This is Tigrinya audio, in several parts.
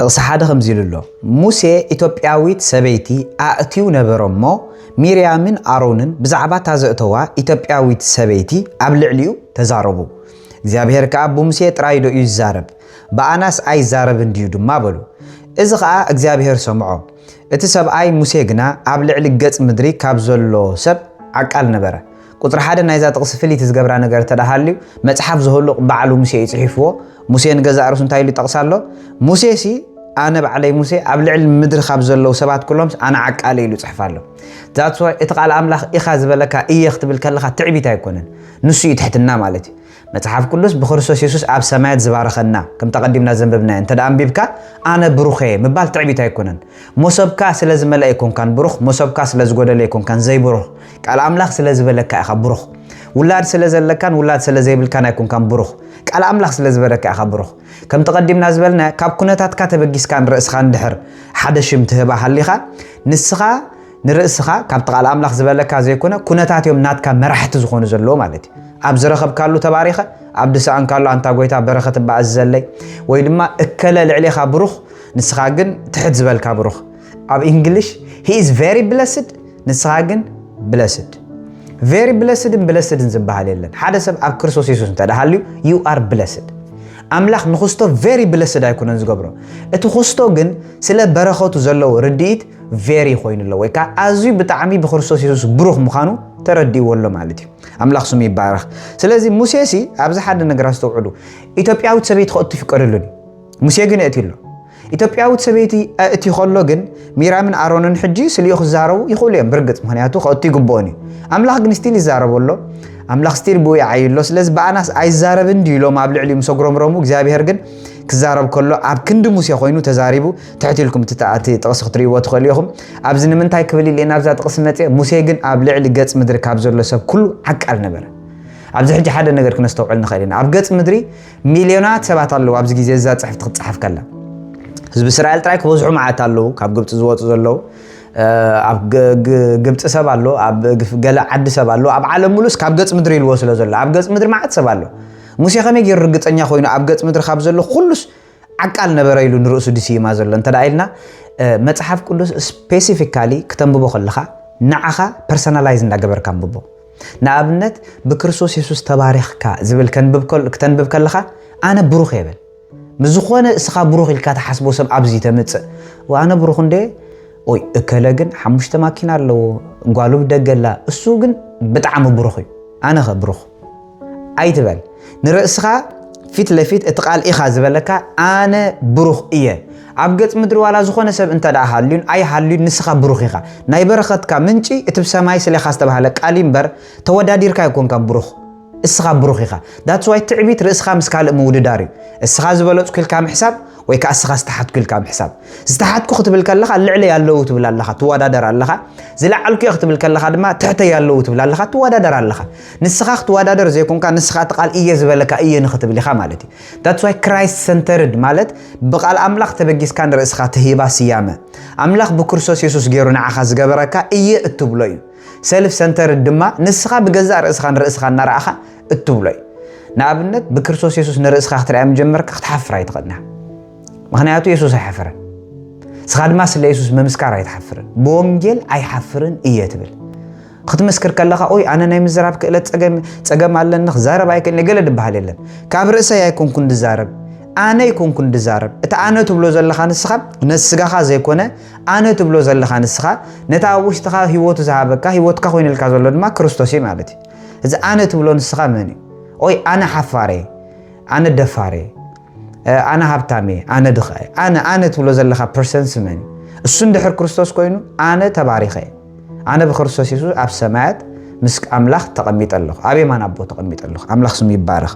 ጥቕሲ ሓደ ከምዚ ኢሉ ኣሎ፣ "ሙሴ ኢትዮጵያዊት ሰበይቲ ኣእትዩ ነበረ እሞ፣ ሚርያምን ኣሮንን ብዛዕባ እታ ዘእተዋ ኢትዮጵያዊት ሰበይቲ ኣብ ልዕሊኡ ተዛረቡ። እግዚኣብሔር ከኣ ብሙሴ ጥራይ ዶ እዩ ዝዛረብ? ብኣናስ ኣይዛረብን ድዩ ድማ?" በሉ። እዚ ኸኣ እግዚኣብሔር ሰምዖ። እቲ ሰብኣይ ሙሴ ግና ኣብ ልዕሊ ገጽ ምድሪ ካብ ዘሎ ሰብ ዓቃል ነበረ። ቁጽሪ ሓደ ናይዛ ጥቕሲ ፍልይቲ ዝገብራ ነገር እንተ ደኣ ሃልዩ፣ መጽሓፍ ዝህሉ ባዕሉ ሙሴ እዩ ጽሒፍዎ። ሙሴ ንገዛእ ርእሱ እንታይ ኢሉ ይጠቕስ ኣሎ? "ሙሴሲ፣ ኣነ ባዕለይ ሙሴ ኣብ ልዕሊ ምድሪ ካብ ዘለዉ ሰባት ኩሎምስ ኣነ ዓቃለ" ኢሉ ይጽሕፍ ኣሎ። That's why እቲ ቃል ኣምላኽ ኢኻ ዝበለካ እየ ክትብል ከለኻ ትዕቢት ኣይኮነን። ንሱ እዩ ትሕትና ማለት እዩ። መጽሓፍ ቅዱስ ብክርስቶስ የሱስ ኣብ ሰማያት ዝባረኸና፣ ከም ተቐዲምና ዘንበብናዮ እንተ ደኣ ኣንቢብካ፣ "ኣነ ብሩኽ እየ" ምባል ትዕቢት ኣይኮነን። መሶብካ ስለ ዝመልአ ኣይኮንካን ብሩኽ፣ መሶብካ ስለ ዝጎደለ ኣይኮንካን ዘይብሩኽ። ቃል ኣምላኽ ስለ ዝበለካ ኢኻ ብሩኽ። ውላድ ስለ ዘለካን ውላድ ስለ ዘይብልካን ኣይኮንካን ብሩኽ። ቃል ኣምላኽ ስለ ዝበለካ ኢኻ ብሩኽ። ከም ተቐዲምና ዝበልና፣ ካብ ኩነታትካ ተበጊስካ ንርእስኻ እንድሕር ሓደ ሽም ትህባ ሃሊኻ፣ ንስኻ ንርእስኻ ካብቲ ቃል ኣምላኽ ዝበለካ ዘይኮነ፣ ኩነታት እዮም ናትካ መራሕቲ ዝኾኑ ዘለዉ ማለት እዩ። ኣብ ዝረኸብካሉ ተባሪኸ፣ ኣብ ዝሰኣንካሉ ኣንታ ጎይታ በረኸት እባ እዝዘለይ፣ ወይ ድማ እከለ ልዕሌኻ ብሩኽ፣ ንስኻ ግን ትሕት ዝበልካ ብሩኽ። ኣብ እንግሊሽ፣ "He is very blessed", ንስኻ ግን ብለስድ። ቨሪ ብለስድን ብለስድን ዝበሃል የለን። ሓደ ሰብ ኣብ ክርስቶስ የሱስ እንተ ደኣ ሃልዩ፣ you are blessed። ኣምላኽ ንኽስቶ ቨሪ ብለስድ ኣይኮነን ዝገብሮ። እቲ ክስቶ ግን ስለ በረኸቱ ዘለዎ ርድኢት ቨሪ ኮይኑ ኣሎ፣ ወይ ከዓ ኣዝዩ ብጣዕሚ ብክርስቶስ የሱስ ብሩኽ ምዃኑ ተረዲእዎ ኣሎ ማለት እዩ። ኣምላኽ ስሙ ይባረኽ። ስለዚ ሙሴሲ ኣብዚ ሓደ ነገር ኣስተውዕሉ። ኢትዮጵያዊት ሰበይቲ ከእቱ ይፍቀደሉን እዩ። ሙሴ ግን የእትዩ ኣሎ። ኢትዮጵያዊት ሰበይቲ ኣእትዩ ከሎ ግን ሚራምን ኣሮንን ሕጂ ስሊኡ ክዛረቡ ይኽእሉ እዮም ብርግጽ፣ ምኽንያቱ ከእቱ ይግብኦን እዩ። ኣምላኽ ግን ስቲል ይዛረቡ ኣሎ። ኣምላኽ ስቲል ብኡ ይዓዩ ኣሎ። ስለዚ ብኣናስ ኣይዛረብን ድዩ ኢሎም ኣብ ልዕሊኡ ምስ ኣጉረምረሙ፣ እግዚኣብሔር ግን ክዛረብ ከሎ ኣብ ክንዲ ሙሴ ኮይኑ ተዛሪቡ። ትሕት ኢልኩም እቲ ታ-፣ እቲ ጥቕሲ ክትርእይዎ ትኽእሉ ኢኹም። ኣብዚ ንምንታይ ክብል ኢለ ናብዛ ጥቕሲ መጽየ፣ ሙሴ ግን ኣብ ልዕሊ ገጽ ምድሪ ካብ ዘሎ ሰብ ኩሉ ዓቃል ነበረ። ኣብዚ ሕጂ ሓደ ነገር ክነስተውዕል ንኽእል ኢና። ኣብ ገጽ ምድሪ ሚልዮናት ሰባት ኣለዉ። ኣብዚ ግዜ እዛ ጽሕፍቲ ክትጸሓፍ ከላ ህዝቢ እስራኤል ጥራይ ክበዝሑ መዓት ኣለዉ፣ ካብ ግብጺ ዝወጹ ዘለዉ፣ እ፣ ኣብ ግ-፣ ግ-፣ ግብጺ ሰብ ኣሎ፣ ኣብ ግፍ-፣ ገለ ዓዲ ሰብ ኣሎ፣ ኣብ ዓለም ሙሉእስ ካብ ገጽ ምድሪ ኢልዎ ስለ ዘሎ፣ ኣብ ገጽ ምድሪ መዓት ሰብ ኣሎ። ሙሴ ከመይ ገይሩ ርግጸኛ ኮይኑ ኣብ ገጽ ምድሪ ካብ ዘሎ ኩሉስ ዓቃል ነበረ ኢሉ ንርእሱ ድስይማ ዘሎ? እንተ ደኣ ኢልና፣ እ፣ መጽሓፍ ቅዱስ ስፔሲፊካሊ ክተንብቦ ከለኻ ንዓኻ ፐርሰናላይዝ እንዳገበርካ ኣንብቦ። ንኣብነት፣ "ብክርስቶስ የሱስ ተባሪኽካ" ዝብል ከንብብ ከል-፣ ክተንብብ ከለኻ፣ "ኣነ ብሩኽ እየ" በል። ምስ ዝኾነ እስኻ ብሩኽ ኢልካ ትሓስቦ ሰብ ኣብዚ ተምጽእ፣ "ወ-፣ ኣነ ብሩኽ እንደ፣ ኦይ፣ እከለ ግን ሓሙሽተ ማኪና ኣለዎ፣ ጓሉ ብደገ ኣላ፣ እሱ ግን ብጣዕሚ ብሩኽ እዩ፣ ኣነ ኸ ብሩኽ?" ኣይትበል። ንርእስኻ ፊት ለፊት እቲ ቃል ኢኻ ዝበለካ፣ "ኣነ ብሩኽ እየ።" ኣብ ገጽ ምድሪ ዋላ ዝኾነ ሰብ እንተ ደኣ ሃልዩን ኣይሃልዩን፣ ንስኻ ብሩኽ ኢኻ። ናይ በረኸትካ ምንጪ እቲ ብሰማይ ስሌኻ ዝተባህለ ቃል እዩ እምበር፣ ተወዳዲርካ ኣይኮንካን ብሩኽ። እስኻ ብሩኽ ኢኻ። That's why ትዕቢት ርእስኻ ምስ ካልእ ምውድዳር እዩ። እስኻ ዝበለጽኩ ኢልካ ምሕሳብ ወይ ከኣ እስኻ ዝተሓትኩ ኢልካ ምሕሳብ። ዝተሓትኩ ክትብል ከለኻ ልዕለይ ኣለዉ ትብል ኣለኻ፣ ትወዳደር ኣለኻ። ዝለዓልኩ እየ ክትብል ከለኻ ድማ ትሕተይ ኣለዉ ትብል ኣለኻ፣ ትወዳደር ኣለኻ። ንስኻ ክትወዳደር ዘይኮንካ፣ ንስኻ እቲ ቃል እየ ዝበለካ እየ ንኽትብል ኢኻ ማለት እዩ። That's why Christ centered ማለት ብቃል ኣምላኽ ተበጊስካ ንርእስኻ ትህባ ስያመ። ኣምላኽ ብክርስቶስ የሱስ ገይሩ ንዓኻ ዝገበረካ እየ እትብሎ እዩ። ሰልፍ ሰንተርድ ድማ ንስኻ ብገዛእ ርእስኻ ንርእስኻ እናረኣኻ እትብሎ እዩ። ንኣብነት፣ ብክርስቶስ የሱስ ንርእስኻ ክትሪኣ ምጀመርካ ክትሓፍር ኣይትኽእልን ኢኻ። ምኽንያቱ የሱስ ኣይሓፈረን። ንስኻ ድማ ስለ የሱስ ምምስካር ኣይትሓፍርን። "ብወንጌል ኣይሓፍርን እየ" ትብል። ክትምስክር ከለኻ፣ "ኦይ፣ ኣነ ናይ ምዝራብ ክእለት ጸገም፣ ጸገም ኣለኒ፣ ክዛረብ ኣይክእልን እየ" ገለ ዝበሃል የለን። ካብ ርእሰይ ኣይኮንኩን ድዛረብ፣ ኣነ ኣይኮንኩን ድዛረብ። እቲ ኣነ ትብሎ ዘለኻ ንስኻ ነቲ ስጋኻ ዘይኮነ፣ ኣነ ትብሎ ዘለኻ ንስኻ ነቲ ኣብ ውሽጥኻ ህይወቱ ዝሃበካ፣ ህይወትካ ኮይኑልካ ዘሎ ድማ ክርስቶስ እዩ ማለት እዩ። እዚ ኣነ ትብሎ ንስኻ መን እዩ? ኦይ፣ ኣነ ሓፋር እየ፣ ኣነ ደፋር እየ፣ እ፣ ኣነ ሃብታም እየ፣ ኣነ ድኻ እየ፣ ኣነ፣ ኣነ ትብሎ ዘለኻ ፐርሰንስ መን እዩ? እሱ እንድሕር ክርስቶስ ኮይኑ፣ ኣነ ተባሪኸ እየ። ኣነ ብክርስቶስ የሱስ ኣብ ሰማያት ምስ ኣምላኽ ተቐሚጠ ኣለኹ፣ ኣብ የማን ኣቦ ተቐሚጠ ኣለኹ። ኣምላኽ ስሙ ይባረኽ።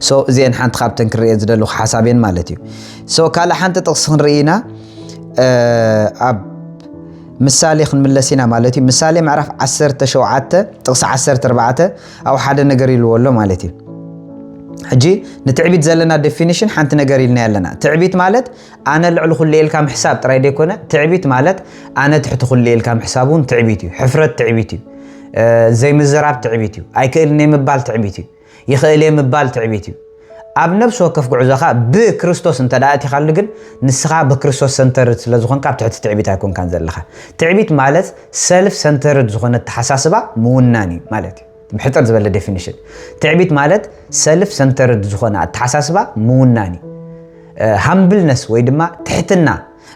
ሶ፣ እዚአን ሓንቲ ካብተን ክርእየን ዝደለኹ ሓሳብ እየን ማለት እዩ። ሶ፣ ካልእ ሓንቲ ጥቕሲ ክንርኢ ኢና፣ እ፣ ኣብ ምሳሌ ክንምለስ ኢና ማለት እዩ። ምሳሌ ምዕራፍ ዓሰርተ ሸውዓተ ጥቕሲ ዓሰርተ ኣርባዕተ ኣብ ሓደ ነገር ኢልዎ ኣሎ ማለት እዩ። ሕጂ ንትዕቢት ዘለና ዴፊኒሽን ሓንቲ ነገር ኢልና ኣለና። ትዕቢት ማለት ኣነ ልዕሊ ኩሉ ኢልካ ምሕሳብ ጥራይ ደይኮነ፣ ትዕቢት ማለት ኣነ ትሕቲ ኩሉ ኢልካ ምሕሳብ እውን ትዕቢት እዩ። ሕፍረት ትዕቢት እዩ። እ፣ ዘይምዝራብ ትዕቢት እዩ። ኣይክእልን እየ ምባል ትዕቢት እዩ። ይኽእል እየ ምባል ትዕቢት እዩ። ኣብ ነፍሲ ወከፍ ጉዕዞኻ ብክርስቶስ እንተ ደኣ ኣቲኻሉ ግን፣ ንስኻ ብክርስቶስ ሰንተርድ ስለ ዝኾንካ ኣብ ትሕቲ ትዕቢት ኣይኮንካን ዘለኻ። ትዕቢት ማለት ሰልፍ ሰንተርድ ዝኾነ ኣተሓሳስባ ምውናን እዩ ማለት እዩ። ብሕጥር ዝበለ ዴፊኒሽን፣ ትዕቢት ማለት ሰልፍ ሰንተርድ ዝኾነ ኣተሓሳስባ ምውናን እዩ። ሃምብልነስ ወይ ድማ ትሕትና፣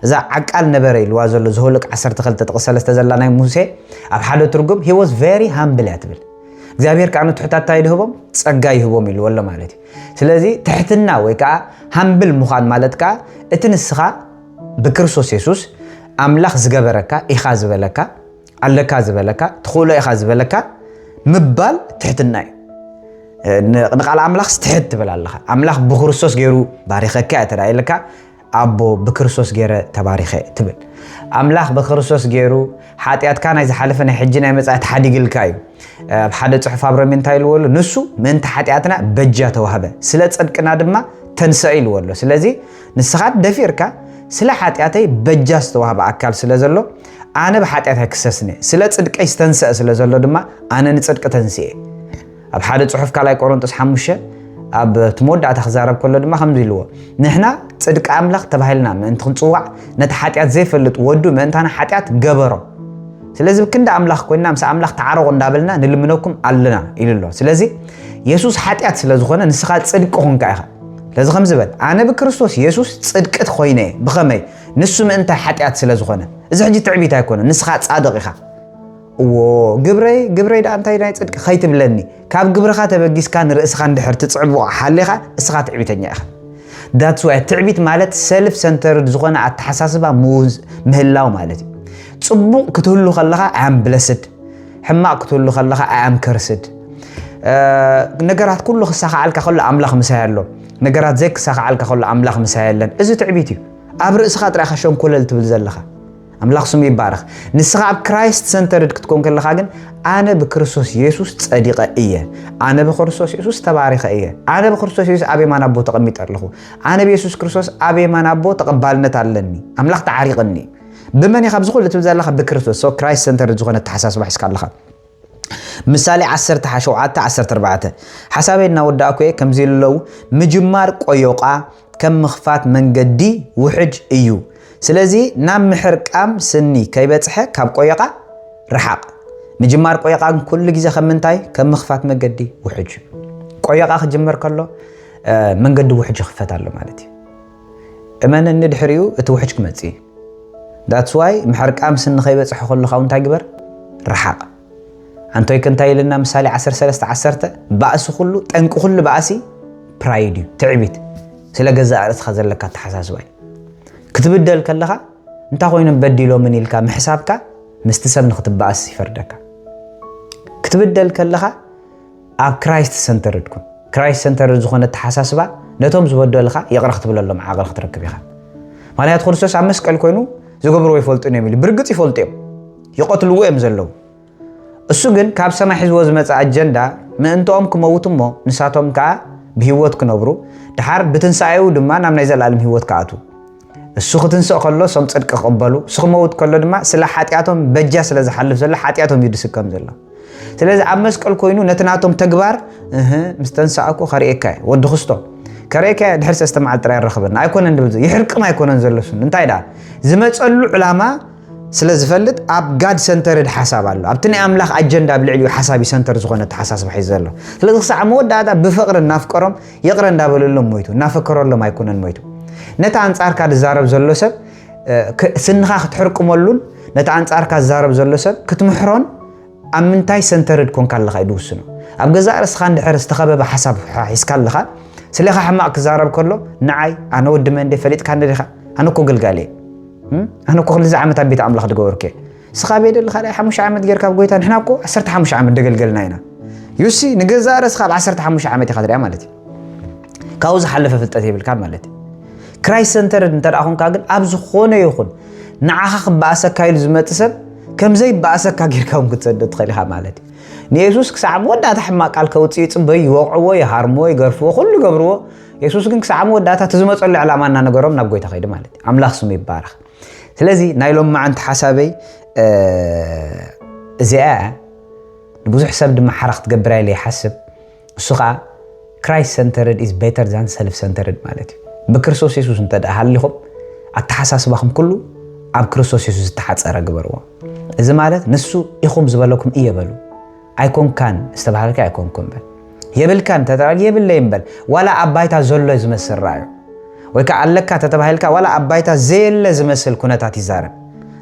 እዛ ዓቃል ነበረ ኢልዋ ዘሎ ዘሁልቅ ዓሰርተ ክልተ ጥቕሲ ሰለስተ ዘላ ናይ ሙሴ፣ ኣብ ሓደ ትርጉም he was very humble እያ ትብል። እግዚኣብሔር ከዓ ንትሑታት እንታይ ድህቦም? ጸጋ ይህቦም ኢልዎ ኣሎ ማለት እዩ። ስለዚ ትሕትና ወይ ከዓ ሃምብል ምዃን ማለት ከዓ እቲ ንስኻ ብክርስቶስ የሱስ ኣምላኽ ዝገበረካ፣ ኢኻ ዝበለካ፣ ኣለካ ዝበለካ፣ ትኽእሎ ኢኻ ዝበለካ ምባል ትሕትና እዩ። ን-፣ ንቃል ኣምላኽ ትሕት ትብል ኣለኻ። ኣምላኽ ብክርስቶስ ገይሩ ባሪኸካ እየ ተዳ ኢልካ፣ ኣቦ ብክርስቶስ ገይረ ተባሪኸ ትብል። ኣምላኽ ብክርስቶስ ገይሩ ሓጢኣትካ ናይ ዝሓለፈ ናይ ሕጂ ናይ መጻኢ ተሓዲግልካ እዩ። ኣብ ሓደ ጽሑፍ ኣብ ሮሜ እንታይ ኢልዎ ኣሎ? ንሱ ምእንቲ ሓጢኣትና በጃ ተዋህበ፣ ስለ ጽድቅና ድማ ተንሰእ ኢልዎ ኣሎ። ስለዚ ንስኻ ደፊርካ ስለ ሓጢኣተይ በጃ ዝተዋህበ ኣካል ስለ ዘሎ ኣነ ብሓጢኣት ኣይክሰስን እየ። ስለ ጽድቀይ ዝተንሰእ ስለ ዘሎ ድማ ኣነ ንጽድቂ ተንስኤ። ኣብ ሓደ ጽሑፍ ካልኣይ ቆሮንጦስ ሓሙሽተ ኣብ እቲ መወዳእታ ክዛረብ ከሎ ድማ ከምዚ ኢልዎ፣ ንሕና ጽድቂ ኣምላኽ ተባሂልና ምእንቲ ክንጽዋዕ ነቲ ሓጢኣት ዘይፈልጥ ወዱ ምእንታና ሓጢኣት ገበሮ። ስለዚ ብክንዲ ኣምላኽ ኮይንና ምስ ኣምላኽ ተዓረቑ እንዳበልና ንልምነኩም ኣለና ኢሉ ኣሎ። ስለዚ የሱስ ሓጢኣት ስለ ዝኾነ ንስኻ ጽድቂ ኾንካ ኢኻ። ስለዚ ከምዚ በል፣ ኣነ ብክርስቶስ የሱስ ጽድቂ ኮይነ እየ። ብኸመይ? ንሱ ምእንታይ ሓጢኣት ስለ ዝኾነ። እዚ ሕጂ ትዕቢት ኣይኮነ፣ ንስኻ ጻድቕ ኢኻ። እዎ፣ ግብረይ፣ ግብረይ ደኣ እንታይ ናይ ጽድቂ ኸይትብለኒ። ካብ ግብርኻ ተበጊስካ ንርእስኻ እንድሕር ትጽዕቦ ሓሊኻ፣ እስኻ ትዕቢተኛ ኢኻ። That's why ትዕቢት ማለት ሰልፍ ሰንተርድ ዝኾነ ኣተሓሳስባ ምውዝ-፣ ምህላው ማለት እዩ። ጽቡቕ ክትህሉ ከለኻ I am blessed፣ ሕማቕ ክትህሉ ከለኻ I am cursed። እ፣ ነገራት ኩሉ ክሳኻዓልካ ከሎ ኣምላኽ ምሳይ ኣሎ፣ ነገራት ዘይክሳኻዓልካ ከሎ ኣምላኽ ምሳይ የለን። እዚ ትዕቢት እዩ። ኣብ ርእስኻ ጥራይ ኢኻ ሸንኮለል ትብል ዘለኻ። ኣምላኽ ስሙ ይባረኽ። ንስኻ ኣብ ክራይስት ሰንተርድ ክትኮን ከለኻ ግን፣ ኣነ ብክርስቶስ የሱስ ጸዲቐ እየ፣ ኣነ ብክርስቶስ የሱስ ተባሪኸ እየ፣ ኣነ ብክርስቶስ የሱስ ኣብ የማን ኣቦ ተቐሚጠ ኣለኹ፣ ኣነ ብየሱስ ክርስቶስ ኣብ የማን ኣቦ ተቐባልነት ኣለኒ፣ ኣምላኽ ተዓሪቕኒ። ብመን ኢኻ ኣብዚ ኩሉ ትብል ዘለኻ? ብክርስቶስ። So ክራይስት ሰንተርድ ዝኾነ ኣተሓሳስባ ሒዝካ ኣለኻ። ምሳሌ ዓሰርተ ሸውዓተ ዓሰርተ ኣርባዕተ፣ ሓሳበይ እናወዳእኩ እየ፣ ከምዚ ኢሉ ኣለዉ፣ ምጅማር ቆዮቓ ከም ምኽፋት መንገዲ ውሕጅ እዩ። ስለዚ ናብ ምሕርቃም ስኒ ከይበጽሐ ካብ ቆዮቓ ርሓቕ። ምጅማር ቆዮቓ ግን ኩሉ ግዜ ከም ምንታይ? ከም ምኽፋት መገዲ ውሕጅ እዩ። ቆዮቓ ክጅመር ከሎ፣ እ፣ መንገዲ ውሕጅ ይኽፈት ኣሎ ማለት እዩ። እመነኒ፣ ድሕሪኡ እቲ ውሕጅ ክመጽእ እዩ። That's why ምሕርቃም ስኒ ከይበጽሐ ከሎ ካብ እንታይ ግበር? ርሓቕ። ኣንቶይ ከ እንታይ ኢልና? ምሳሌ ዓሰርተ ሰለስተ ዓሰርተ፣ ባእሲ ኩሉ፣ ጠንቂ ኩሉ ባእሲ ፕራይድ እዩ፣ ትዕቢት። ስለ ገዛእ ርእስኻ ዘለካ ኣተሓሳስባ እዩ። ክትብደል ከለኻ፣ እንታይ ኮይኖም በዲሎምን ኢልካ ምሕሳብካ፣ ምስቲ ሰብ ንኽትባእስ ይፈርደካ። ክትብደል ከለኻ፣ ኣብ ክራይስት ሰንተርድ ኩን። ክራይስት ሰንተርድ ዝኾነ ኣተሓሳስባ፣ ነቶም ዝበደሉኻ ይቕረ ክትብለሎም ዓቕሊ ክትረክብ ኢኻ። ምኽንያቱ ክርስቶስ ኣብ መስቀል ኮይኑ፣ ዝገብርዎ ይፈልጡን እዮም ኢሉ። ብርግጽ ይፈልጡ እዮም። ይቐትልዎ እዮም ዘለዉ። እሱ ግን ካብ ሰማይ ሒዝዎ ዝመጸ ኣጀንዳ፣ ምእንትኦም ክመውት እሞ፣ ንሳቶም ከኣ ብህይወት ክነብሩ፣ ደሓር ብትንሳኤኡ ድማ ናብ ናይ ዘለኣለም ህይወት ክኣትዉ። እሱ ክትንስእ ከሎ፣ እሶም ጽድቂ ክቕበሉ፣ እሱ ክመውት ከሎ ድማ፣ ስለ ሓጢኣቶም በጃ ስለ ዝሓልፍ ዘሎ፣ ሓጢኣቶም እዩ ድስከም ዘሎ። ስለዚ ኣብ መስቀል ኮይኑ ነቲ ናቶም ተግባር፣ እህ፣ ምስ ተንሳእኩ ከርእየካ እየ፣ ወዲ ክስቶ፣ ከርእየካ እየ፣ ድሕሪ ሰለስተ መዓልቲ ጥራይ ይረኽበና። ኣይኮነን ድብል ዘሎ፣ ይሕርቅም ኣይኮነን ዘሎ እሱ። እንታይ ደኣ? ዝመጸሉ ዕላማ ስለ ዝፈልጥ ኣብ ጋድ ሰንተርድ ሓሳብ ኣሎ። ኣብቲ ናይ ኣምላኽ ኣጀንዳ ኣብ ልዕሊኡ ሓሳብ እዩ ሰንተር ዝኾነ ኣተሓሳስባ ሒዙ ዘሎ። ስለዚ ክሳዕ መወዳእታ ብፍቕሪ እናፍቀሮም፣ ይቕረ እንዳበለሎም ሞይቱ፣ እናፈከረሎም ኣይኮነን ሞይቱ። ነቲ ኣንጻርካ ዝዛረብ ዘሎ ሰብ፣ እ፣ ክ-፣ ስንኻ ክትሕርቅመሉን ነቲ ኣንጻርካ ዝዛረብ ዘሎ ሰብ ክትምሕሮን ኣብ ምንታይ ሰንተርድ ኮንካ ኣለኻ እዩ ዝውስኖ። ኣብ ገዛእ ርእስኻ እንድሕር ዝተኸበበ ሓሳብ ሒዝካ ኣለኻ፣ ስሌኻ ሕማቕ ክዛረብ ከሎ፣ ንዓይ፣ ኣነ ወዲ መን እንደ ፈሊጥካኒ ዲኻ? ኣነ እኮ ገልጋሊ እየ። እም? ኣነ እኮ ክልተ ዓመት ኣብ ቤት ኣምላኽ ዝገበርኩ እየ። ንስኻ ኣብ የደ ኣለኻ ድኣ ሓሙሽተ ዓመት ጌርካ ኣብ ጎይታ፣ ንሕና እኮ ዓሰርተ ሓሙሽተ ዓመት ደገልገልና ኢና። ዩሲ፣ ንገዛእ ርእስኻ ኣብ ዓሰርተ ሓሙሽተ ዓመት ኢኻ ትሪኣ ማለት እዩ። ካብኡ ዝሓለፈ ፍልጠት የብልካን ማለት እዩ። ክራይስት ሰንተርድ እንተ ደኣ ኾንካ ግን፣ ኣብ ዝኾነ ይኹን ንዓኻ ክበኣሰካ ኢሉ ዝመጽእ ሰብ፣ ከም ዘይበኣሰካ ጌርካ እውን ክትሰዶ ትኽእል ኢኻ ማለት እዩ። ንየሱስ ክሳዕ መወዳእታ ሕማቕ ቃል ከውጽእ ይጽበዩ፣ ይወቕዕዎ፣ ይሃርምዎ፣ ይገርፍዎ፣ ኩሉ ይገብርዎ። የሱስ ግን ክሳዕ መወዳእታ እቲ ዝመጸሉ ዕላማ እናነገሮም ናብ ጎይታ ከይዱ ማለት እዩ። ኣምላኽ ስሙ ይባረኽ። ስለዚ ናይ ሎማዓንቲ ሓሳበይ፣ እ፣ እዚኣ እያ። ንብዙሕ ሰብ ድማ ሓራ ክትገብር እያ ኢለ ይሓስብ። እሱ ኸኣ Christ centered is better than self centered ማለት እዩ። ብክርስቶስ የሱስ እንተ ደኣ ሃሊኹም ኣተሓሳስባኹም ኩሉ ኣብ ክርስቶስ የሱስ ዝተሓጸረ ግበርዎ። እዚ ማለት ንሱ ኢኹም ዝበለኩም እየ በሉ። ኣይኮንካን ዝተባሃልካ ኣይኮንኩን በል። የብልካን ተተባሂል የብለይን በል። ዋላ ኣብ ባይታ ዘሎ ዝመስል ረኣዩ። ወይ ከዓ ኣለካ ተተባሂልካ ዋላ ኣብ ባይታ ዘየለ ዝመስል ኩነታት ይዛረብ።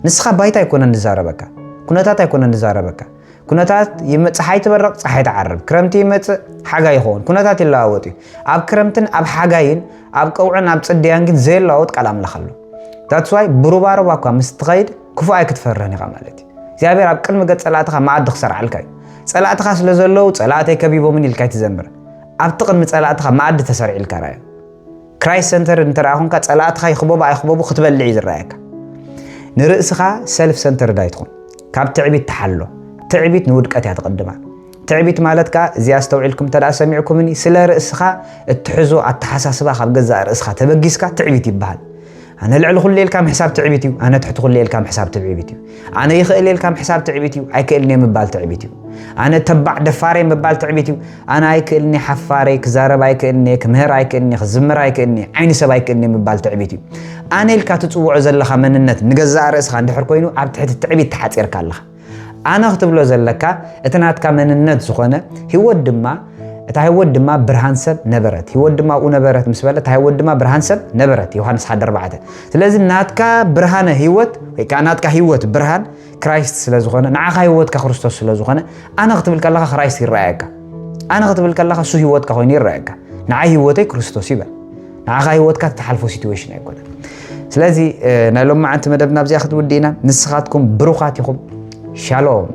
ንስኻ ባይታ ኣይኮነን ዝዛረበካ፣ ኩነታት ኣይኮነን ዝዛረበካ። ኩነታት ይመ- ፀሓይ ትበረቕ፣ ፀሓይ ትዓርብ፣ ክረምቲ ይመፅእ፣ ሓጋይ ይኸውን፣ ኩነታት ይለዋወጥ እዩ። ኣብ ክረምትን ኣብ ሓጋይን ኣብ ቀውዕን ኣብ ፅድያን ግን ዘየለዋወጥ ቃል ኣምላኽ ኣሎ። That's why ብሩባሩባ እኳ ምስ ትኸይድ ክፉእ ኣይክትፈርህን ኢኻ ማለት እዩ። እግዚኣብሔር ኣብ ቅድሚ ገፅ ፀላእትኻ መኣዲ ክሰርዓልካ እዩ። ፀላእትኻ ስለ ዘለዉ ፀላእተይ ከቢቦምን ኢልካ ኣይትዘምር። ኣብቲ ቅድሚ ፀላእትኻ መኣዲ ተሰሪዕልካ ራዮ። ክራይስት ሰንተር እንተ ደኣ ኾንካ ፀላእትኻ ይኽበቡ ኣይኽበቡ ክትበልዕ እዩ ዝረኣየካ። ንርእስኻ ሰልፍ ሰንተርድ ኣይትኹን። ካብ ትዕቢት ተሓሎ። ትዕቢት ንውድቀት እያ ትቕድማ። ትዕቢት ማለት ከኣ እዚኣ ኣስተውዒልኩም እንተ ደኣ ሰሚዕኩምኒ ስለ ርእስኻ እትሕዞ ኣተሓሳስባ ካብ ገዛእ ርእስኻ ተበጊስካ ትዕቢት ይበሃል። ኣነ ልዕሊ ኩሉ ኢልካ ምሕሳብ ትዕቢት እዩ፣ ኣነ ትሕቲ ኩሉ ኢልካ ምሕሳብ ትዕቢት እዩ። ኣነ ይኽእል ኢልካ ምሕሳብ ትዕቢት እዩ፣ ኣይክእልን እየ ምባል ትዕቢት እዩ። ኣነ ተባዕ ደፋር እየ ምባል ትዕቢት እዩ። ኣነ ኣይክእልን እየ ሓፋር እየ፣ ክዛረብ ኣይክእልን እየ፣ ክምህር ኣይክእልን እየ፣ ክዝምር ኣይክእልን እየ፣ ዓይኒ ሰብ ኣይክእልን እየ ምባል ትዕቢት እዩ። ኣነ ኢልካ ትጽውዖ ዘለኻ መንነት ንገዛእ ርእስኻ እንድሕር ኮይኑ ኣብ ትሕቲ ትዕቢት ተሓጺርካ ኣለኻ። ኣነ ክትብሎ ዘለካ እቲ ናትካ መንነት ዝኾነ ህይወት ድማ እታ ህይወት ድማ ብርሃን ሰብ ነበረት፣ ህይወት ድማ ኣብኡ ነበረት ምስ በለ እታ ህይወት ድማ ብርሃን ሰብ ነበረት። ዮሃንስ ሓደ ኣርባዕተ። ስለዚ ናትካ ብርሃነ ህይወት ወይ ከዓ ናትካ ህይወት ብርሃን ክራይስት ስለ ዝኾነ ንዓኻ ህይወትካ ክርስቶስ ስለ ዝኾነ ኣነ ክትብል ከለኻ ክራይስት ይረኣየካ። ኣነ ክትብል ከለኻ እሱ ህይወትካ ኮይኑ ይረኣየካ። ንዓይ ህይወተይ ክርስቶስ ይበል። ንዓኻ ህይወትካ ትሓልፎ ሲትዌሽን ኣይኮነን። ስለዚ እ፣ ናይ ሎማዓንቲ መደብና ኣብዚኣ ክትውድእ ኢና። ንስኻትኩም ብሩኻት ኢኹም። ሻሎም።